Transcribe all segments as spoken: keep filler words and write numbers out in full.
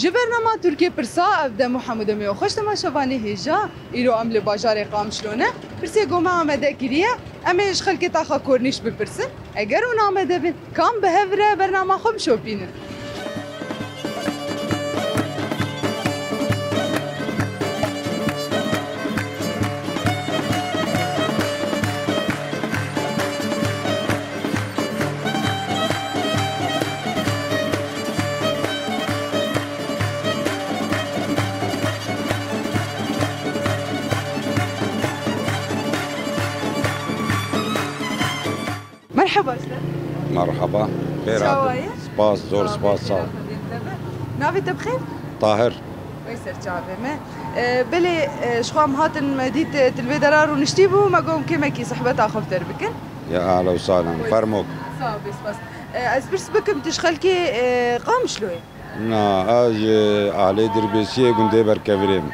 Ji bernama Tirkiyê Pirsa, ev dem û hemû demê we xweş temaşevanê hêja. Îro em li bajarê Qamişlo ne. Pirsê ku me amade kiriye, em ê ji xelkê taxa Kornîş bipirsin. Eger hûn amade bin, ka em bi hev re bernama xwe bişopînin. Merheba, işte. Merhaba. Xêr hatin. Çawa ye? Spas, zor spas, sağ ol. Navê te bi xêr? Tahir. Wê ser çavê me. E, belê, e, ji xwe em hatin, me dît, e, tu li vê dera rûniştî bû, me got kêmekî sehbeta xwe bi te re bikin. Ya ehlen û sehlen. Fermo. Sağ ol, spas. E, ez pirs bikim, tu ji xelkê, e, Qamişloyê? Na, ez ji ahlê Dirbêsiyê gundê Berkevirê me.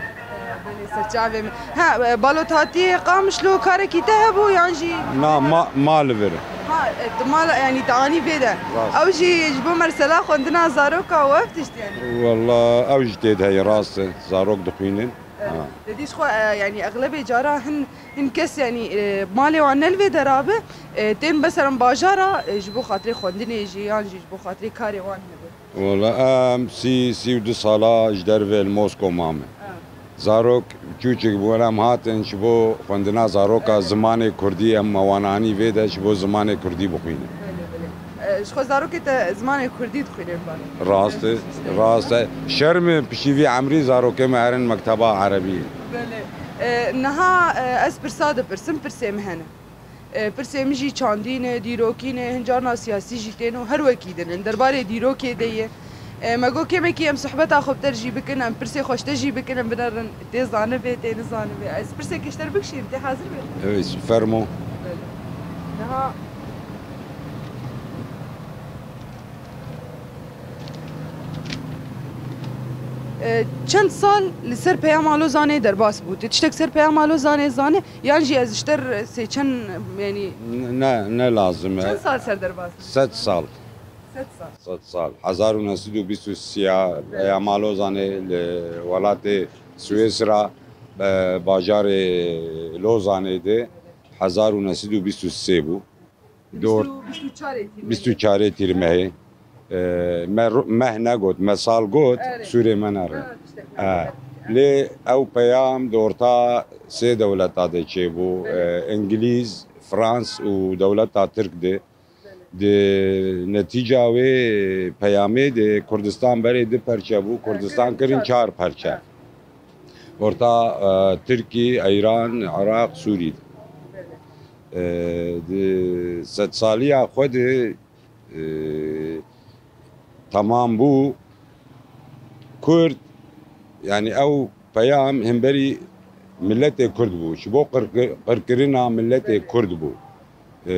Belê, ser çavê me. Ha, e, balothatiyê Qamişlo karekî te hebû yan jî? Na, ma, ma li vir. Ha, e, tu mala, yanî te anî vê de. Rast. Ew jî ji bo mesela xwendina zaroka û ev tişt yanî? Walla, ew jî tê de heye, rast e. Zarok dixwînin. E, ha. Te dî ji xwe, e, yanî exlebê cara hin, hin kes yanî, e, malê wan ne li vê dera be, e, tên mesela bajara, e, ji bo xatirê xwendinê jî yan jî ji bo xatirê karê wan hebe. Wala em sî, sî û du sala ji derve li Mosko mame. Ha. Zarok çûçik bûn, em hatin ji bo xwendina zaroka zimanê kurdî, em me wan anî vê de ji bo zimanê kurdî bixwînin. Belê, belê. E, ji xwe zarokê te zimanê kurdî dixwînin ba? Rast e, rast e. Şerm e, piştî vî emrî zarokê me herin mekteba erebî. Belê. E, niha, e, ez pirsa dipirsim, pirsê min hene. E, pirsê min jî çandî ne, dîrokî ne, hin carna siyasî jî tên û her wekî din in. Derbarê dîrokê de ye. E, me got kêmekî em sohbeta xwe bi te re jî bikin, em pirsê xwe ji te jî bikin, em binerin. Tê zanibê, tê nizanibê. Ez pirsekê ji te re bikişînim, tê hazir be? Evet, fermo. Belê. Niha E, çend sal li ser peyama Lozanê derbas bû? Tu tiştek ser peyama Lozanê zanî? Yan jî ez ji te re sê çend, yanî... Ne, ne lazim e. Çend sal ser derbas bû? Sed sal. Sed sal. Sed sal. Hezar û neh sed û bîst û sê peyama Lozanê li welatê Swêsra, e, bajarê Lozanê de hezar û neh sed û bîst û sê bû. Dor. Bîst û, bîst û çarê tîrmehê. Bîst û çarê tîrmehê. E, me ro-, meh negot, me sal got, erê, sûrê me nere. Ha, tiştek. E, lê ew peyam di orta sê dewleta de çêbû. Belê. E, Îngilîz, Frans û dewleta Tirk de. Belê. Di netîca wê peyamê de Kurdistan berê di perçe bû, ha, Kurdistan kirin, kirin çar, çar perçe. Ha. Orta, e, Tirkî, Îran, Iraq, Sûrî. Belê. E, di sedsaliya xwe de, e, temam bû. Kurd, yanî ew peyam hemberî miletê Kurd bû. Ji bo qirki-, qirkirina miletê Kurd bû. E,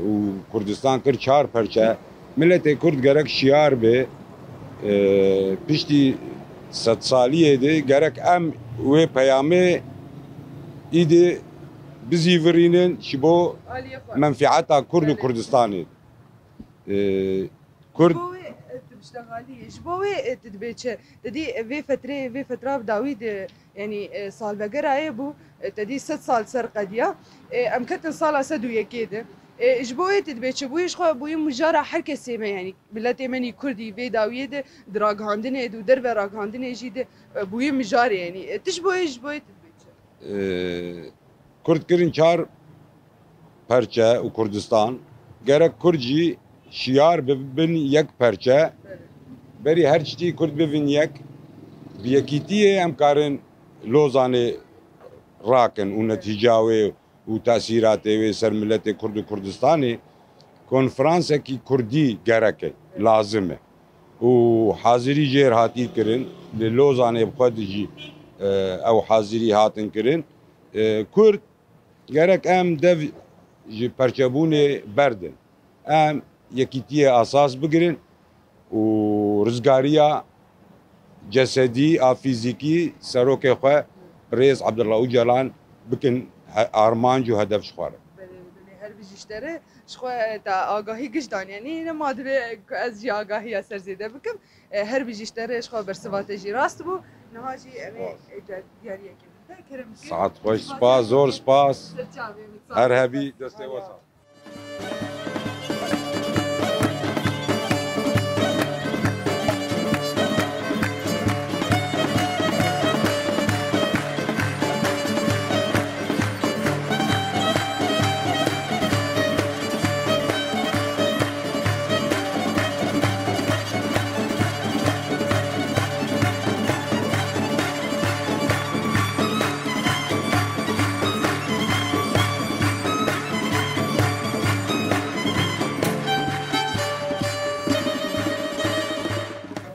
û Kurdistan kir çar perçe. Miletê Kurd gerek şiyar be. E, piştî sedsaliyê de gerek em wê peyamê îdî bizîvirînin ji bo menfieta Kurd û Kurdistanê. E, Kurd... Ji bo wê, e, tu biştehalî, ji bo wê, e, tu dibê çi? Te dî, e, vê fetrê, vê fetra bi dawî de, yanî, e, salvegerayê bû, e, te dî sed sal ser qediya. E, em ketin sala sed û yekê de. E, ji bo wê tu dibê çi? Bûyî ji xwe bûyî mijara her kesê me, yanî miletê me nî Kurdî vê dawiyê de di ragihandinê de û derve ragihandinê jî de, e, bûyî mijarê, yanî, e, tu ji bo wê, ji bo wê tu dibê çi? E, Kurd kirin çar perçe û Kurdistan, gerek Kurd jî şiyar bibin yek perçe, berî her tiştî Kurd bibin yek, bi yekîtiyê em karin Lozanê rakin û netîca wê û tesîratê wê ser miletê Kurd û Kurdistanê konferansekî Kurdî gerek e, lazim e. Û hazirî jêr hatî kirin, li Lozanê bi xwe de jî, e, ew hazirî hatin kirin. E, Kurd gerek em dev ji perçebûnê berdin. Em yekîtiyê esas bigirin û rizgariya cesedî a fîzîkî serokê xwe birêz Abdullah Ocalan bikin he-, armanc û hedef ji xwe re. Belê, belê, her bijî ji te re. Ji xwe te agahî giş daniye. Nîne ma divê ku ez jî agahiya ser zêde bikim. E, her bijî ji te re ji xwe bersiva te jî rast bû. Niha jî em ê, Spas. e, di-, diyariyekê bide. Kerem bikin. Saet xweş, spas, zor spas. Ser çavê min, sağ ol. Her hebî, destê we sağ ol.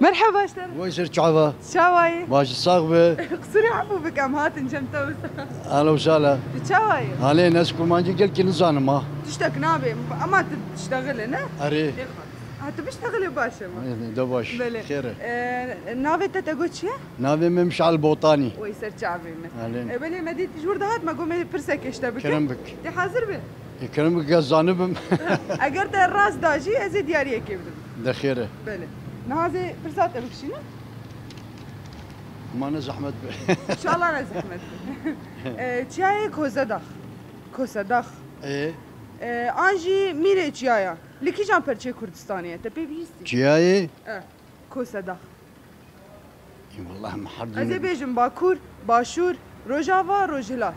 Merheba, ji te re. Wey ser çava. Çawa yî? Baş, sax be. Qisûrê efû bike, em hatin cem te wisa. Ahla û sahla. Tu çawa yî? Halê, ez kurmancî gelkî nizanim ha. Tiştek nabe, ama tu diştexile, ne? Erê. Ê xwe. Ha, tu biştexile, baş e ma. Ê, de baş. Belê. Xêr e. E, navê te, te got çi ye? Navê min Mişal Botanî. Wey ser çavê min. Halê. E, belê, me dît ji wir dihat, me got me pirsekê ji te bikim. Kerem bik. Tê hazir be? Ê, kerem bik, ez zanibim. Eger te rast da jî, ez ê diyariyekê bidim. De xêr e. Belê. Niha zê pirsa te bikişînim. Ma ne zehmet be. Înşallah ne zehmet be. E, çiyayê Kozedax. Kosedax. Ê? E, an jî mîrê çiyaya. Li kîjan perçeyê Kurdistanê ye? Te pê bihîstî? Çiyayê? E, Kosedax. Ê, wellah, me her Ez ê dûne bêjim Bakur, Başûr, Rojava, Rojhilat.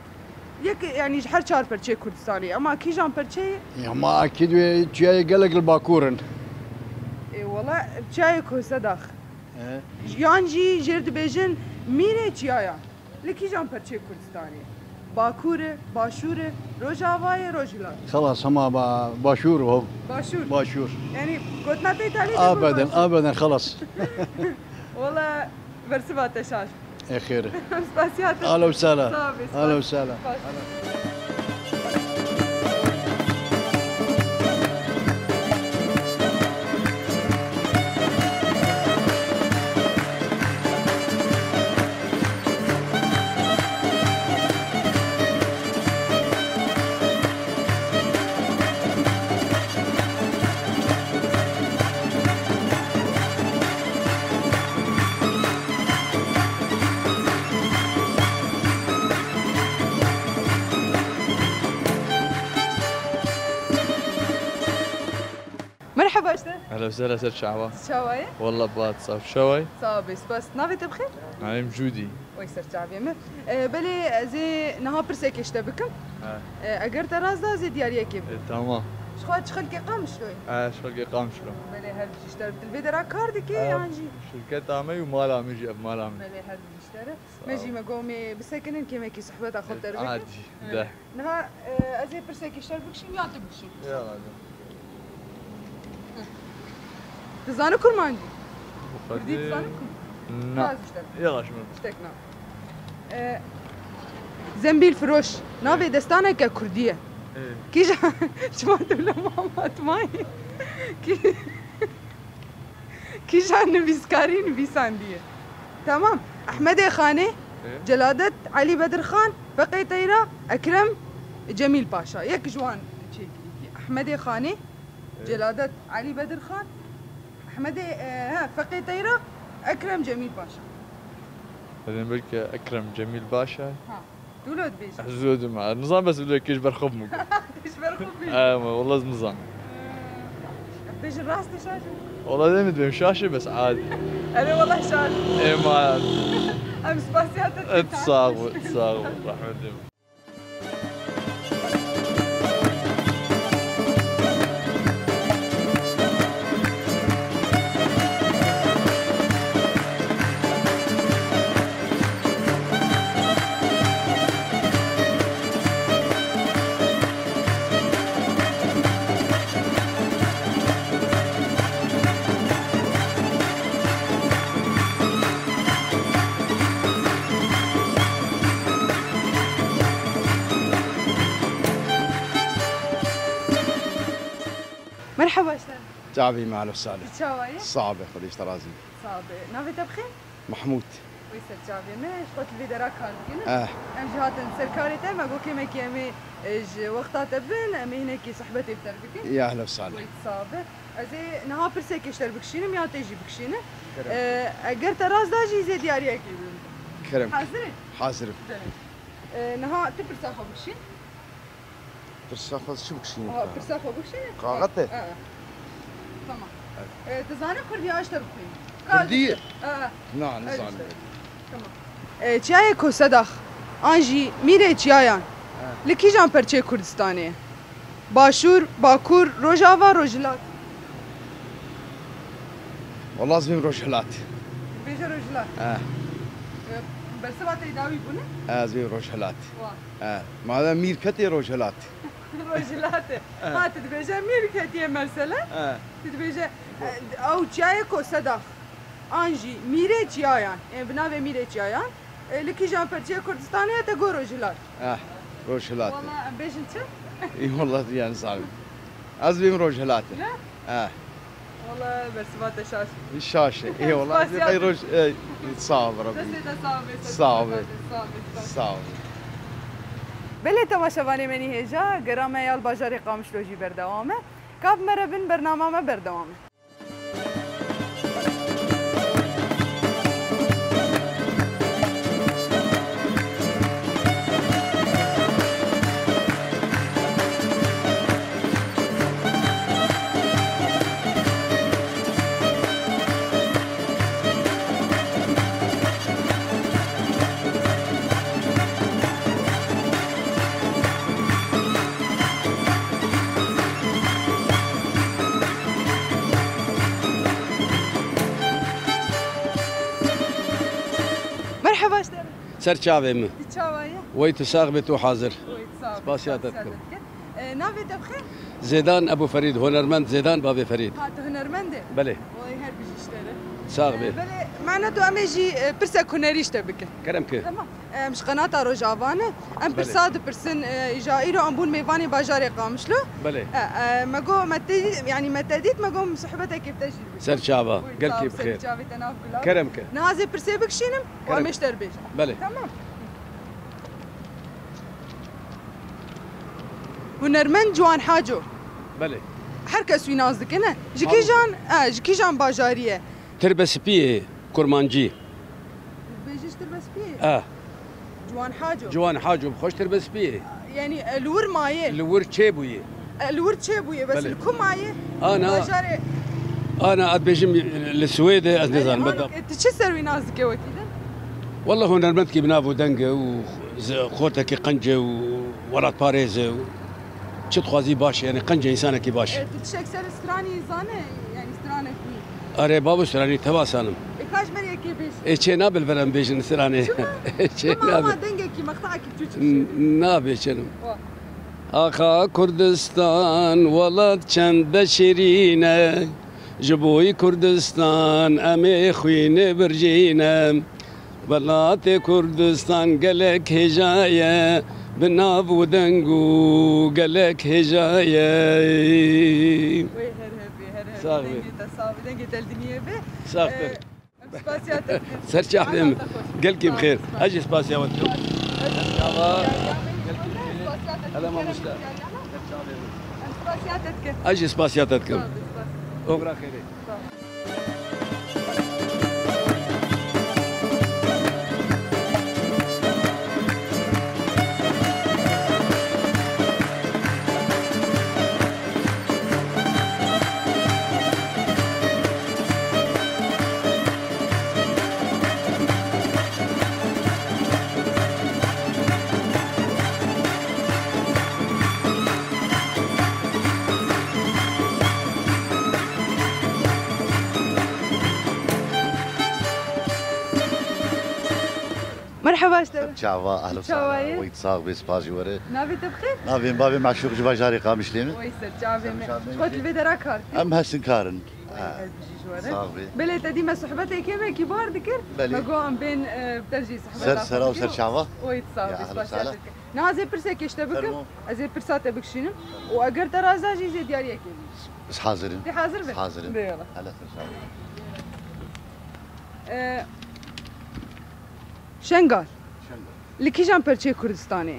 Yek, yanî ji her çar perçeyê Kurdistanê. Ama kîjan perçeyê? Ya, ma akîd wê çiyayê gelek li Bakur in. Ê, wela çiyayê Kosedax. E? Yan jî jêr dibêjin mîrê çiyaya. Li kîjan perçeyê Kurdistanê? Bakur e, Başûr e, Rojava ye, Rojhilat? Xelas, hema ba-, Başûr o. Başûr. Başûr. Yanî gotina te îtalî de Abeden, gotin. Abeden, xelas. Wela bersiva te şaş. Ê xêr. Spasiya te. Ahla û sahla. Sağ ol, Ahla û spas. Sahla. Spas. Merheba, ji te re. Ehlen we sehlen, ser çava. Çawa ye? Wallah, baş, saf, çawa ye? Sağ ol, spas. Navê te bi xêr? Navê min Cûdî. Wey ser çavê min. E, belê, ez ê niha pirsekê ji te bikim. He. E, eger te rast da, ez ê diyariyekê bidim. E, tamam. Ji xwe çi xelkê Qamişlo yî? E, ji xelkê Qamişlo. Belê, her bijî ji te re. Tu li vê dera kar dikî, e, yan jî? Şirketa me û mala min jî, ev mala min. Belê, her bijî ji te re. Sağ ol. Me jî me got, em ê bisekinin, kêmekî sohbeta xwe, e, derbikin. Adî, evet, de. Niha, e, ez ê pirsekî ji te re bikişînim, yan tu bikişî? Ya, hadi. Heh. Tu zani kurmancî? Kurdî tu zani kurmancî? Na. Naz işte. Yala şunu. Tiştek na. E, Zembîl firoş. Navê destaneke kurdî ye. Evet. Kîjan, çima tu li ma matmayî? Kî-, Kîjan nivîskarî nivîsandiye? Tamam. Ehmedê Xanê, Ê? Celadet Elî Bedirxan, Feqê Teyra, Ekrem Cemîl Paşa. Yek ji wan çêkirî. Ehmedê Xanê, Ê? Celadet Elî Bedirxan, Ehmedê, e, he, Feqê Teyra, Ekrem Cemîl Paşa. Dedim belki Ekrem Cemîl Paşa. Ha. Tu wilo dibêjî? Ez wilo dibêjim. Ez nizam, bes wilo kê ji ber xwe bimû. Ji ber xwe bimû. Em, wallah ez nizam. Bêjin rast e, şaş e? Wallah dê min dibêm şaş e, bes adî. Erê, wallah şaş. Ê ma. Em spasiya te dikin. Et sağ ol, sağ ol. Rahmet eylesin. Merheba, ji te re. Çavî me, Elif Salih. Tu çawa yî? Sax be, Xwedê ji te razî be. Sax be. Navê te bi xêr? Mahmûd. Serçavê me, ji xwe tu vê dera kar dikin. Eh. Em jî hatin ser karê te, me got kêmekî em ê, e, ji wexta te bin, em ê hinekî sohbetê bi te bikin. Ya ehlen we sehlen. Wê sax be. Ez ê niha pirsekê ji te re bikişînim ya tê jî bikişînim. Kerem. E, eger te rast da jî zê diyariyekê bidim. Kerem. Hazir î? Hazir im. Belê. E, niha tu pirsa xwe bikişîn. Pirsa xwe çi bikişînim? Ha, pirsa xwe bikişîne? Kaxet e? Ha. Tamam. Evet. E, tu zanî kurdî, ez ji te bixwînim. Kurdî? Ha. Na, nizanim. Tamam. E, çiyayê Kosedax, an jî mîrê çiyayan, ha, li kîjan perçeyê Kurdistanê ye? Başûr, Bakur, Rojava, Rojhilat? Wala ez bêm Rojhilat. Bêje Rojhilat. Ha. E, bersiva te dawî bûne? Ez bêm Rojhilat. Wa. E, madem mîr ketê Rojhilat. Rojhilat e. E. Ha, tu dibêje mîr ketiye mesele. E. Tu dibêje, e, ew çiyayê Kosedax. An jî mîrê çiyayan. E, bi navê mîrê çiyayan. E, li kîjan perçeyê Kurdistanê ye te got Rojhilat. E, Rojhilat e. Wala, em bêjin çi? Ê, wala yani zalim. Ez bêm Rojhilat e. Ne? E. Wala bersiva te şaş. Şaş e. Ê, wala, Spasiya. Roj, e, sağ ol, Rabbi. Destê te sağ be, sağ ol. Sağ ol. Sağ ol. Belê temaşevanê me nî hêja, gera me ya li bajarê Qamişlo jî berdewam e. Ka bi me re bin, bernama me berdewam e. Merheba, işte. Ser çavê min. Tu çawa ye? Wey tu sax be, tu hazir. Wey tu sax be, spasiya te dikim. E, navê te bi xêr? Zêdan Ebû Ferîd, hunermend Zêdan Bavê Ferîd. Ha, tu hunermend e? Belê. Wey her bijî ji te re. Sax be. E, belê, mana tu em ê jî, e, pirsek hunerî ji te bikin. Kerem ki. Tamam. Em ji qenata Rojava ne. Em, belê, pirsa dipirsin, e, îja îro em bûn mêvanê bajarê Qamişlo. Belê. E, e, me got me te, yanî me te dît, me got em sohbetekê bi te jî bikin. Ser çava, gelkî bi xêr. Ser çavê te, nav gula. Kerem ki. Niha ez ê pirsê bikişînim, û em ê ji te re bêjin. Belê. Tamam. Hunermend Ciwan Haco. Belê. Her kes wî nas dike, ne? Ji kîjan, e, ji kîjan bajarî ye? Tirbespiyê, Kurmancî. Dibêje ji Tirbespiyê? E. Ciwan Haco. Ciwan Haco, bi xwe ji Tirbespiyê. Yanî, e, li wir maye? Li wir çêbûye. E, li wir çêbûye, bes, belê, li ku maye? Ana, bajarê, ana, ez dibêjim li Swêdê, ez, belê, nizanim, ana, beda. E, tu çi ser wî nas dike wekî de? Wele hunermendkî bi nav û deng e û zi-, xortekî qenc e û welatparêz e û çi dixwazî baş e, yanî qenc e, însanekî baş. E, tu tiştek ser stranî zane, yanî stranek wî? Erê babo, stranî teva zanim. E, ka ji me re yekê bêj. E, çê nabe li vir em bêjin stranê. Çima? Çê nabe. Ama dengekî, mextayekî çûçik. N-, nabe çênim. Wa. Axa Kurdistan, welat çend de şirîn e, ji bo wî Kurdistan em ê xwînê bircîne. Welatê Kurdistan gelek hêja ye, bi nav û deng û gelek hêja ye. Wê her hebê, her hebê. Sağ ol. Dengê te sax be, dengê te li diniyê be. Sağ ol. Ee, Spasiya te dikim. Ser çavê min. Gelkî bi xêr. Ez jî spasiya we dikim. Ser çava. Gelkî bi xêr. Spasiya te dikim. Hele mamoste. Ser çavê min. Em spasiya te dikin. Ez jî spasiya te dikim. Sağ ol, spas. Oxira xêrê. Sağ ol. Merheba, işte. Çava, ehlo. Çava sahla ye? Weyt sax be, spas ji we re. Navê te bi xêr? Navê min Bavê Meşûq, ji bajarê Qamişlê me. Wey ser çavê me. Ser çavê me. Xwet li vê dera kar dikî? Em hesin karin. Wey, ha, ez bijî ji we re. Sax be. Belê te dî me sohbetê kêmekî bar dikir. Belê. Me got em bên, e, bi te jî sohbeta xwe bikin. Ser sera û ser çava. Wey sax be, spasiya te dikim. Niha ez ê pirsekê ji te bikim. Fermo. Ez ê pirsa te bikişînim. Û eger te razî jî zê diyariyekê bî. Ez hazir im. Te hazir be? Ez hazir im. Bê yola. Hele ser çavê. E, Şengal. Li kîjan perçeyê Kurdistanê?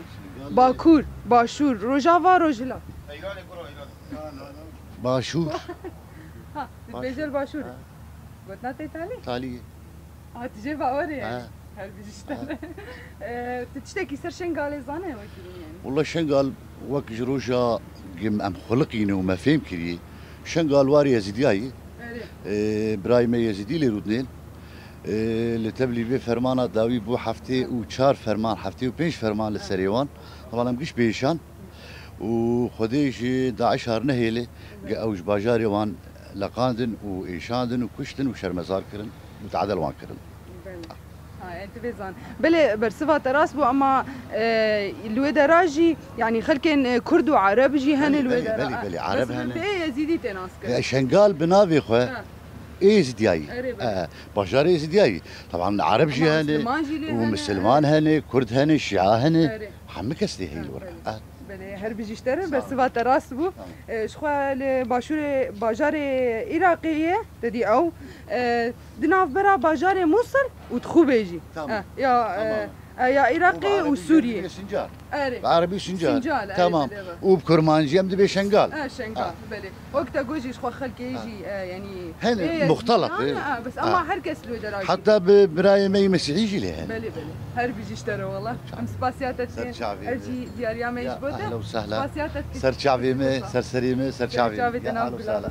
Bakur, Başûr, Rojava, Rojhilat? Başûr. Ha, dibêje li Başûr. Gotina te talî? Talî. Ha, tu jê bawer e yani. Her bijî ji te re. E, tu tiştekî ser Şengalê zane wekî din yani? Wala Şengal wek ji roja gim em xuliqîne û me fêm kiriye. Şengal warê Yezîdiya yî. Erê. E, birayê me Yezîdî lê rûdinên. E, li tevlî vê fermana dawî bû heftê û çar ferman, heftê û pênc ferman li serê wan. Heman em giş bêşan. Û Xwedê ji DAIŞ har nehêle, ge ew ji bajarê wan leqandin û êşandin û kuştin û şermezar kirin û tadel wan kirin. Belê. Ha, yani tu vê zan. Belê, bersiva te rast bû, ama, e, li wê dera jî, yani xelkên, e, Kurd û Ereb jî hene li wê dera. Belê, belê, Ereb hene. Bê Yezîdî tê nas kirin. E, Şengal bi navê xwe Êzidiyayî. Erê, belê. E, bajarê Êzidiyayî. Taban Ereb jî hene û Misilman hene, Kurd hene, Şia hene. Erê. Hemî kes tê heyl were. Belê. Belê, her bijî ji te re, bersiva te rast bû. Tamam. E, ji xwe li başûrê, bajarê Iraqê ye, te dî ew, e, di navbera bajarê Mûsil û Dixûbê jî. Tamam. E, ya, e, e, ya Iraqê û Sûriyê. Erê. Bi erebî Sincar. Sincal, erê, tamam. Belê, belê. Û bi kurmancî em dibê Şengal. E, Şengal, belê. Wek te got jî ji xwe xelkê jî, e, yanî, hene, muxtelef, e, bes ama her kes li wê dera jî. Heta bi birayê me yê Mesîhî jî lê hene. Belê, belê. Her bijî ji te re wela. Em spasiya te dikin. Ser çavê me. Ev jî diyariya me ji bo te. Ehla û sehla. Spasiya te dikin. Ser çavê me, ser serê me, ser çavê me. Ser çavê te nav gula.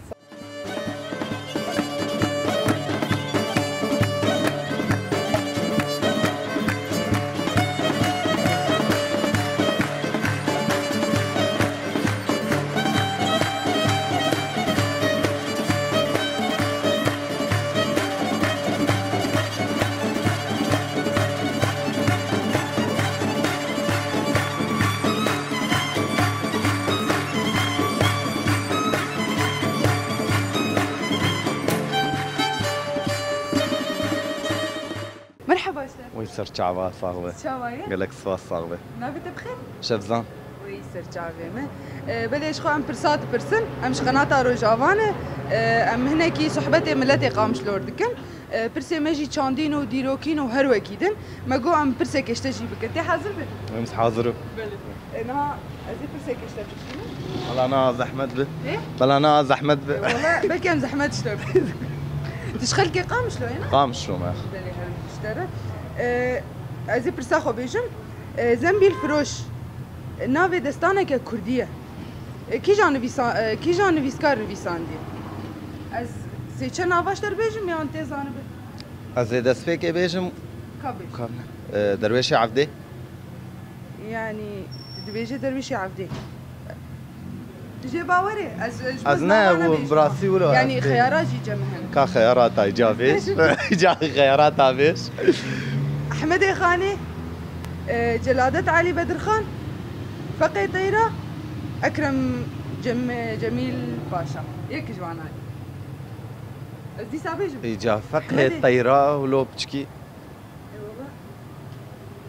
Merheba ji te. Wî ser çava, sax be. Çawa ye? Gelek spas, sax be. Navê te bi xêr? Şevzan. Wî ser çavê me. E, belê ji xwe em pirsa dipirsin. Em ji qenata Rojava ne. E, em hinekî sohbetê miletê Qamişlo re dikin. E, pirsê me jî çandîn û dîrokîn û her wekî din. Me got em pirsekê ji te jî bikin. Tê hazir be? Em hazir im. Belê. E, niha ez ê pirsekê ji te bişînim. Bela na zehmet bi. Ê? Bela na zehmet bi. E, wala belkî em zehmet ji te bikin. Tu ji xelkê Qamişlo yê ne? Qamişlo me. Belê, her ji te re. E, ez ê pirsa xwe bêjim. E, Zembîl Firoş, e, navê destaneke kurdî ye. E, kîjan nivîsa-, e, kîjan nivîskar nivîsandiye? Ez sê çend nava ji te re bêjim yan tê zanibe? Ez ê destpêkê bêjim. Ka bêj. Ka ne? E, Derwêşê Evdê. Yani, dibêje Derwêşê Evdê. Tu jê bawer î? Ez, ez ne, bi rastî wilo. Yani, xeyara jî cem hene. Ka xeyara tay ca bêj. Ca xeyara ta bêj. Ehmedê Xanê, e, Celadet Elî Bedirxan, Feqê Teyra, Ekrem Cem-, Cemîl Paşa. Yek ji wana. Ez dîsa bêjim. Îca Feqê Teyra û lo piçkî. Eyvallah.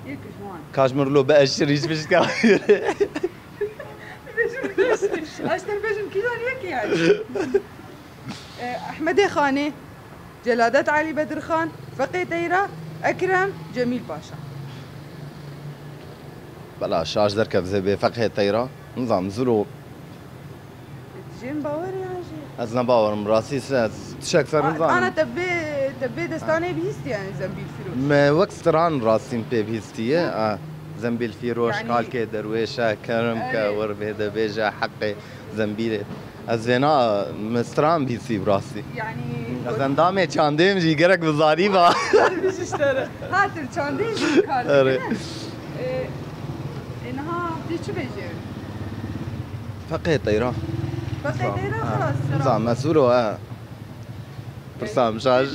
Yek ji wan. Kaç mir lo be eşirîş bişka. Bêjim, bêjim. Ez te bêjim, kîjan yek yani? E, Ehmedê Xanê, Celadet Elî Bedirxan, Feqê Teyra, Ekrem, Cemîl Paşa. Bela şaş derkev zê bê Feqê Teyra. Nizam ziro. Jên bawer yan jî. Ez ne bawerim rastî se, ez tişek ser nizanim. Ana te bê, te bê destanê bihîstî yani Zembîl Firoş. Me wek stran rastîn pê bihîstiye. Ha. Zembîl Firoş, yani, kalkê derwêşe, kerem ke, evet, wir vê de bêje heqê Zembîlê. Ez vêna min stran bihîstî bi rastî. Yani, ez endamê çandê min jî gerek bi zarî ba. Bijî ji te re. Ha, tu çandê jî kar dikine. Erê. E, e, niha tu çi bêjê? Feqê teyra. Feqê teyra, xelas, selam. Zam, ez wilo, e. Pirsam şaş.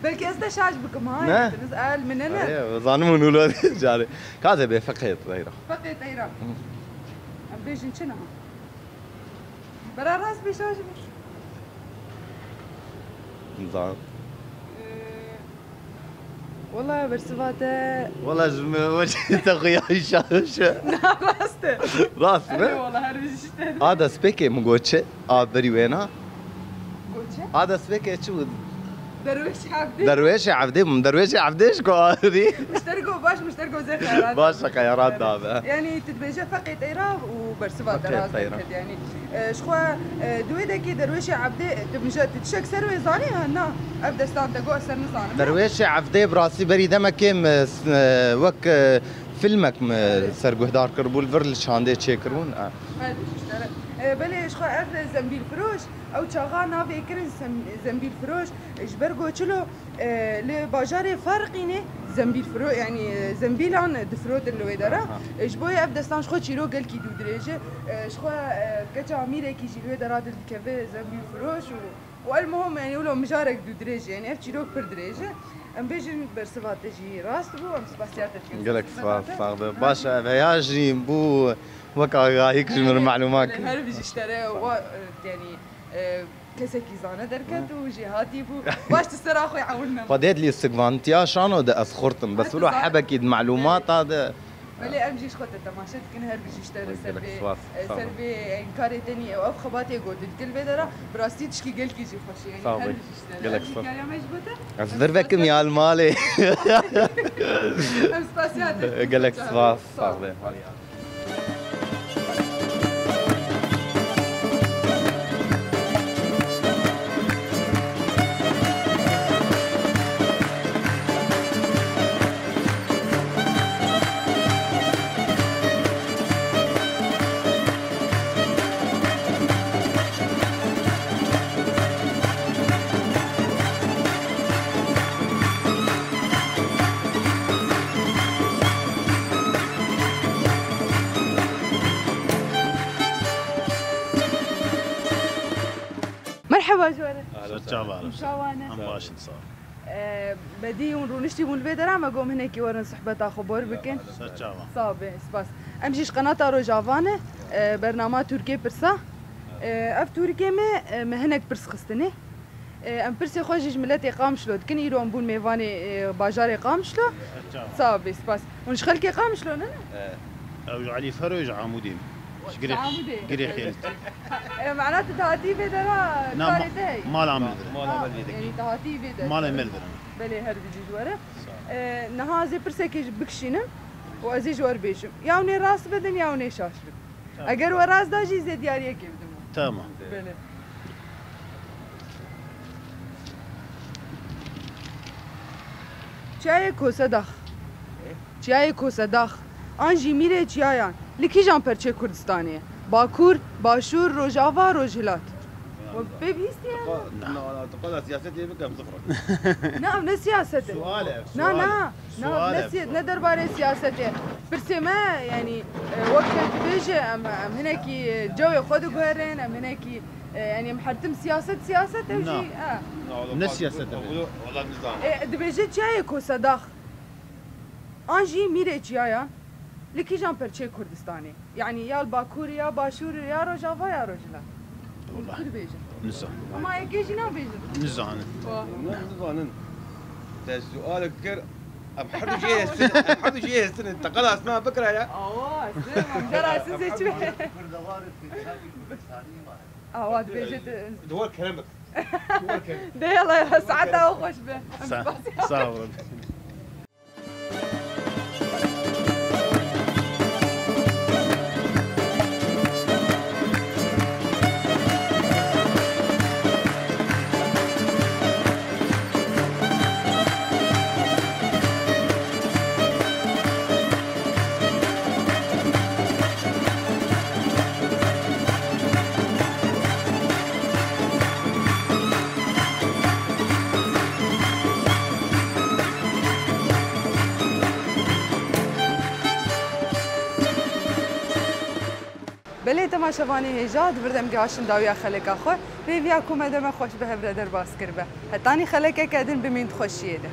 Belkî ez te şaş bikim, ha? Ne? Deniz el, min ne? Erê, zanim hûn wilo carê. Ka ez ê bê feqê teyra. Feqê teyra. Hı. Em bêjin çi niha? Bera rast bê şaş bê. Zan. Ee, Wala bersiva te. Wala ji min wecî te xuya şaş e. Na, rast e. Rast mi? Erê, wala her bijî ji te. A destpêkê min got çi? A berî wêna. Got çi? A destpêkê çi bû? Derwêşê Evdê. Derwêşê Evdê, Derwêşê Evdê ji ku arî. Muştergo baş, muştergo zêr xeyrat. Baş e, xeyrat dabe. Yani, tu dibêje feqê teyra û bersiva te rast derket, yani. E, ji xwe, e, di wê dekê Derwêşê Evdê, tu mije-, tu tişek ser wê zanî, ha, na. Ev destan te got, ez ser nizanim. Derwêşê Evdê bi rastî berî demekê min, e, wek, e, filmek min ser guhdar kiribû, li vir li şandê çêkiribûn. E. Her bijî ji te re. E, belê ji xwe ev zembîlfiroş, ew çaxa navê kirin zem-, zembîlfiroş, ji ber ku çilo, e, li bajarê Farqînê zembîlfiro-, yani, e, zembîlan difirotin li wê dera. Aha. E, ji bo yê ev destan ji xwe çîrok gelkî dû dirêj e. E, ji xwe, e, keça mîrekî jî li wê dera dildikeve zembîlfiroş û, û elmuhim, yani, wilo mijarek dû dirêj e. Yani, ev çîrok pir dirêj e. Em bêjin bersiva te jî rast bû, em spasiya te dikin. Gelek spas, sax be. Baş e, ev heya jî bû wek agahîk ji min re melûma kir. Her bijî ji te re, wa, e, yani, e, kesekî zane derket û jêhatî bû. Baş tu sera xwe ewil nema. Xwedê dilî sikvantiya şano de ez xurt im. Bes wilo hebekî di melûmata de. Belê, em jî ji xwe te temaşe dikin, her bijî ji te re ser vê, e, ser vê, e, karê te nî, ew, ev xebatê got dikil vê dera, bi rastî tişkî gelkî jî xweş e, yani. Sağ ol. Her bijî ji te re. Gelek spas. Em jî kariya me ji bo te. Ez vir vekim ya li malê. Em spasiya te dikin. Gelek spas. Sağ ol. Merheba ji we re. Ser çava. Çawa ne? Em baş in, sağ ol. E, bedî hûn rûniştî bûn li vê dera, me got hinekî werin sohbeta xwe bor bikin. Ser çava. Sağ be, spas. Em jî ji qenata Rojava ne, e, bernama Tirkiyê pirsa. E, ev Tirkiyê me, e, me hinek pirs xistine. E, em pirsê xwe jî ji miletê Qamişlo dikin. Îro em bûn mêvanê, e, bajarê Qamişlo. Ser çava. Sağ be, spas. Hûn ji xelkê Qamişlo ne? E. Ew ji Elî Fero, ji Amûdê. Ji Girê, Amûdê. Girê Xêlit. E, mana tu dahatî vê dera karê te heye? Mala min li vir e. Mala min li vir e. Ha, yani dahatî vê dera. Malê min li vir e. Belê, her bijî ji we re. Sağ ol. E, niha ez ê pirsekê ji bikişînim û ez ê ji we re bêjim. Ya hûn ê rast bidin ya hûn ê şaş bin. Tamam. Eger we rast da jî ez ê diyariyekê bidim. Tamam. Belê. Çiyayê Kosedax. Çiyayê Kosedax. An jî mîrê çiyayan. Li kîjan perçê Kurdistanê ye? Bakur, Başûr, Rojava, Rojhilat. We pê bihîstiye? Na, na, tu qala siyasetê bikim zifre. Na, ev ne siyaset e. Sual e, Na, sual. Na, na, Sual ne e, siya-, sual. Ne derbarê siyasetê. Pirsê me, yani, e, wek te dibêje, em, em hinekî, e, cewê xwe diguherin, em hinekî, e, yani, em her tim siyaset, siyaset, ew jî, Na. e. Ne siyaset e? E, dibêje çiyayê Kosedax. An jî mîrê çiyayan li kîjan perçeyê Kurdistanê? Yanî ya li Bakurê, ya Başûrê, ya Rojava, ya Rojhilat? Wala. Tu dibêjin. Nizanim. Ama yekê jî nabêjin. Nizanim. Wa. Ne nizanim. Te sualek kir, em her du jê hestin, em her du jê hestin. Teqala esma bikira ya. Awa, sê, em jara siz çi? Awa, dibêje de. Duvar kerem bik. Duvar kerem. De yala, yala, saeta xweş be. Em Sa-, spasiya. Sağ olun. Belê temaşevanê hêja, di vir de em gihaştin dawiya xeleka xwe. Rêviya ku me deme xweş bi hev re derbas kiribe. Hetanî xelekeke din bimîn di xweşiyê de.